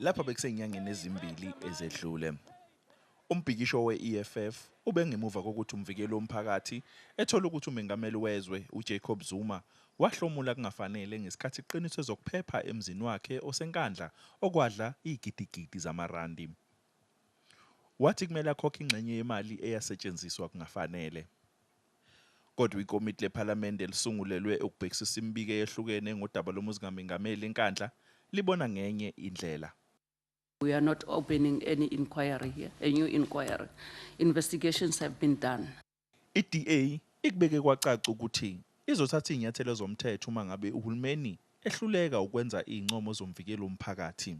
Lapha bekusenyangeni ezimbili ezedlule. Umbhikisho we-EFF ube ngemuva kokuthi umvikeli womphakathi ethola ukuthi umengameli wezwe uJacob Zuma wahlomula kungafanele ngesikhathi kuqiniswa ezokuphepha emzini wakhe oseNkandla okwadla izigidigidi zamarandi. Wathi kumele akhokhe ingxenye yemali eyasetshenziswa kungafanele. Kodwa ikomiti lephalamende elisungulelwe ukubhekisisa imibiko eyehlukene ngodaba lomuzi kamengameli eNkandla libona ngenye indlela. We are not opening any inquiry here, a new inquiry. Investigations have been done. I-DA ikubeke kwacaca ukuthi izothatha izinyathelo zomthetho uma ngabe uhulumeni ehluleka ukwenza izincomo zomvikeli womphakathi.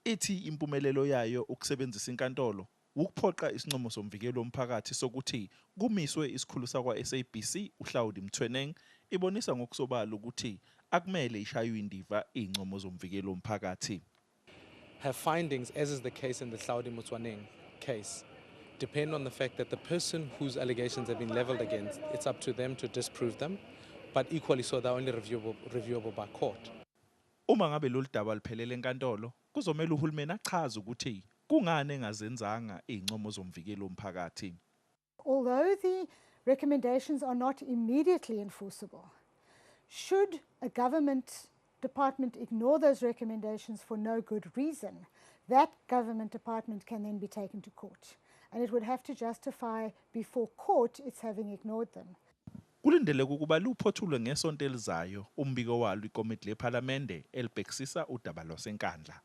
Ithi impumelelo yayo ukusebenzisa inkantolo ukuphoqa isincomo somvikeli womphakathi sokuthi kumiswe isikhulu sakwa-SABC uHlaudi Motsoeneng ibonisa ngokusobala ukuthi akumele ishaywe indiva izincomo zomvikeli womphakathi. Her findings, as is the case in the Hlaudi Motsoeneng case, depend on the fact that the person whose allegations have been leveled against, it's up to them to disprove them, but equally so, they're only reviewable by court. Uma ngabe lolu daba luphelele enkantolo, kuzomela uhulumeni achaze ukuthi kungani engazenzanga izincomo zomvikeli womphakathi. Although the recommendations are not immediately enforceable, should a government department ignore those recommendations for no good reason, that government department can then be taken to court. And it would have to justify before court its having ignored them. Kulindeleke ukuba luphothulwe ngesonto elizayo umbiko walo ikomiti lephalamende elibhekisisa udaba lwaseNkandla.